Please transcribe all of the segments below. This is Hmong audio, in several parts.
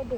Ua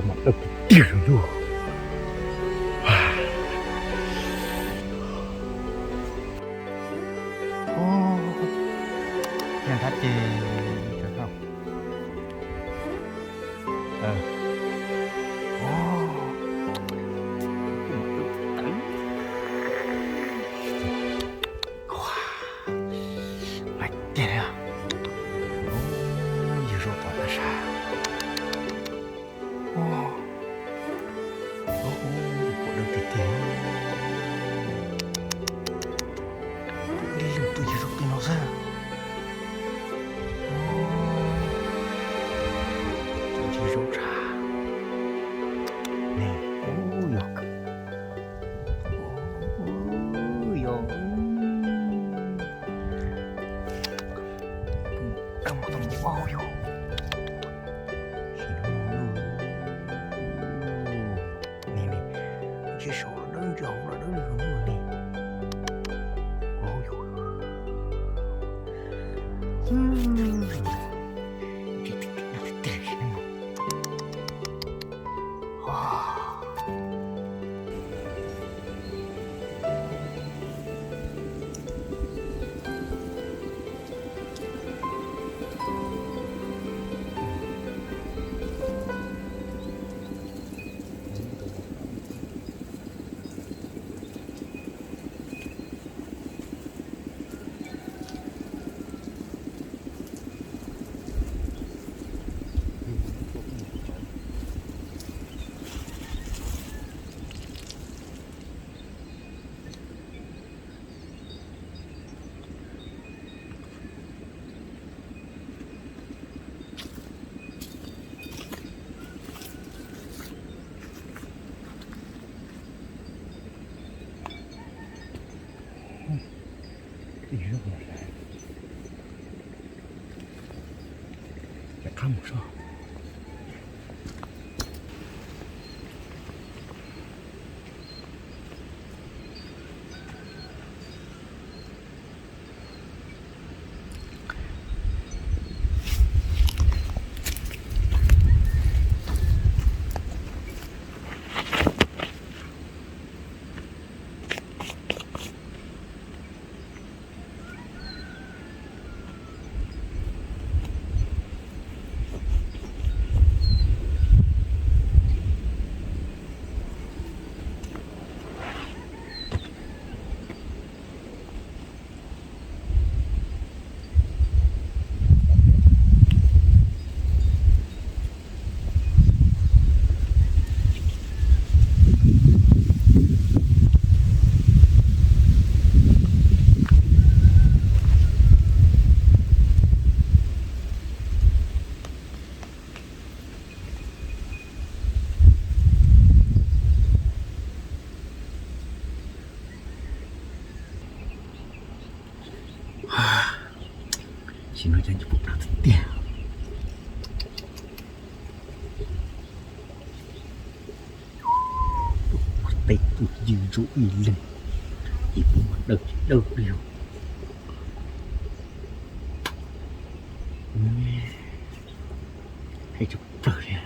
mas dawb tiag tiag li. Nyob nrad ces Tiag li, yus zaum tom tag sab. Ua dib lwm tus yus zaum tej no xwb. Tus yus zaum tshaj ne. Ub, yog kawg. Ub, yog. Dawb mus tau mus ua yus. Ni ni, ntshe saud los dawb, ntshe hauv los dawb li los ni. Ua yus. Ib zaug los saib, rov qab mus soj. Yog nws puas dawb tiag tiag. Ua teb ua ywg zoo ib leeg, ib puas mas dawb dawb li. Hais tshaj plaws li.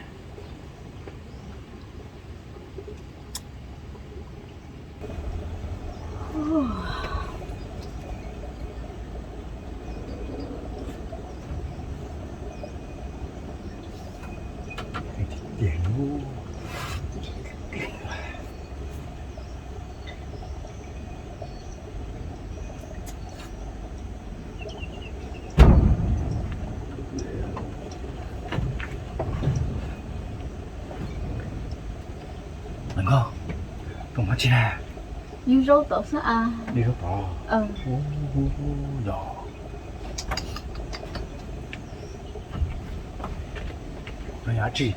Nkauj, tus hmov tsis na? Yus zaub tod xwb a. Yus zaub tod? Yog. No yog dab tsi?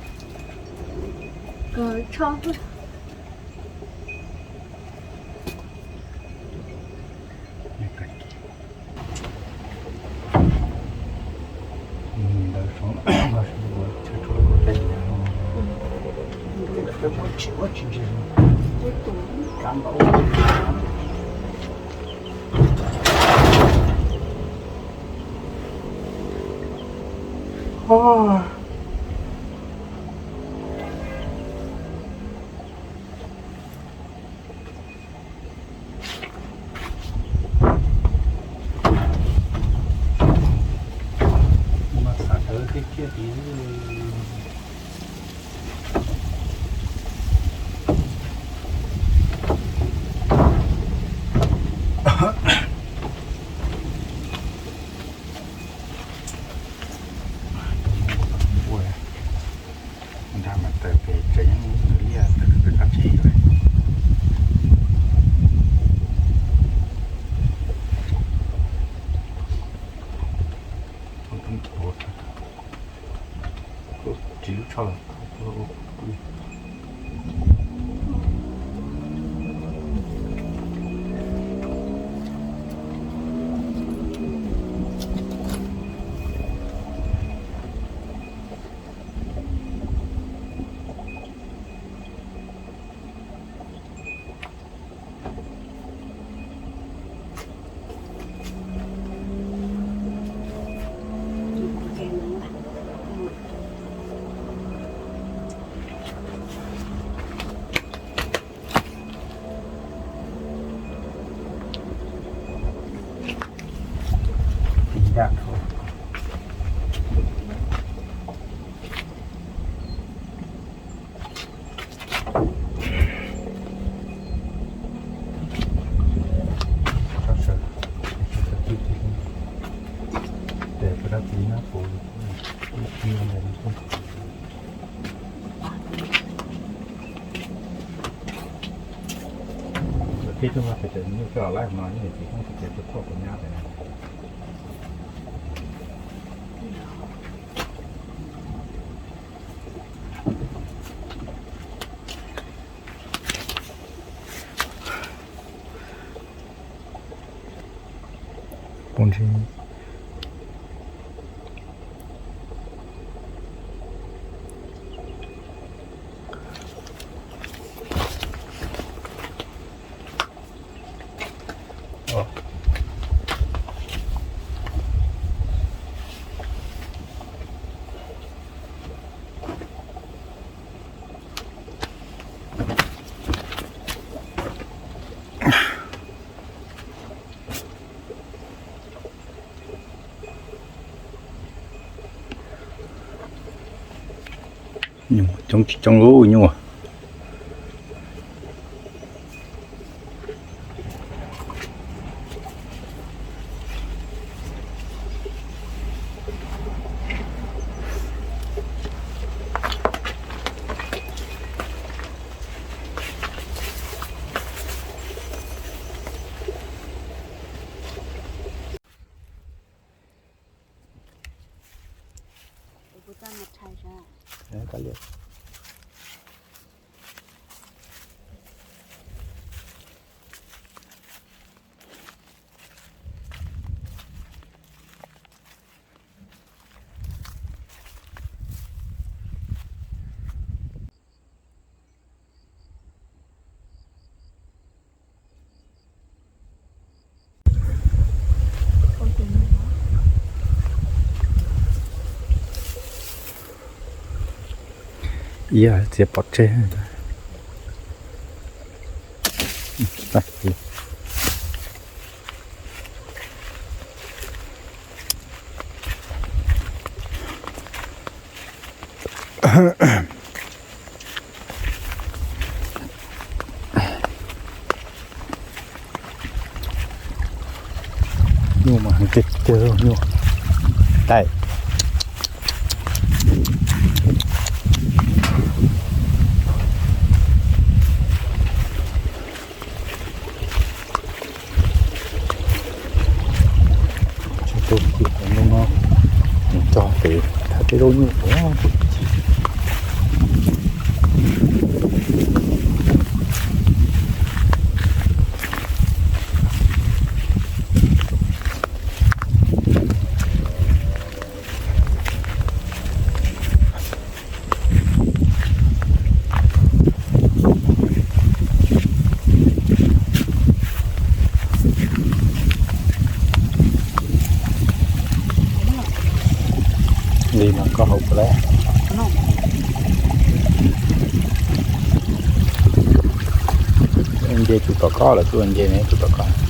Tsho. Mas xav tawv tiag tiag tid. Ua nrad mas tawm pem tsev yeej liaj tawm kab tsev lawm. Tsis lub tsho. Tib tug no pes tsawg nyuj coj los laib no, nyob hauv txiv hmoob txiv tsev tuaj thauj kuv nyab pem no. Poob ntsej. Nyuj coob tsis coob lub nyuj. Iab txiav pov tseg. Nyuj mas tiag tiag nyuj. Dai. Tsis tau chim hnub no, mus tso pem thaj teb zaub nyuj ua. Li no koj haus puas tau? Nce tus tom koj lawm, tuaj nce ne tus tom koj.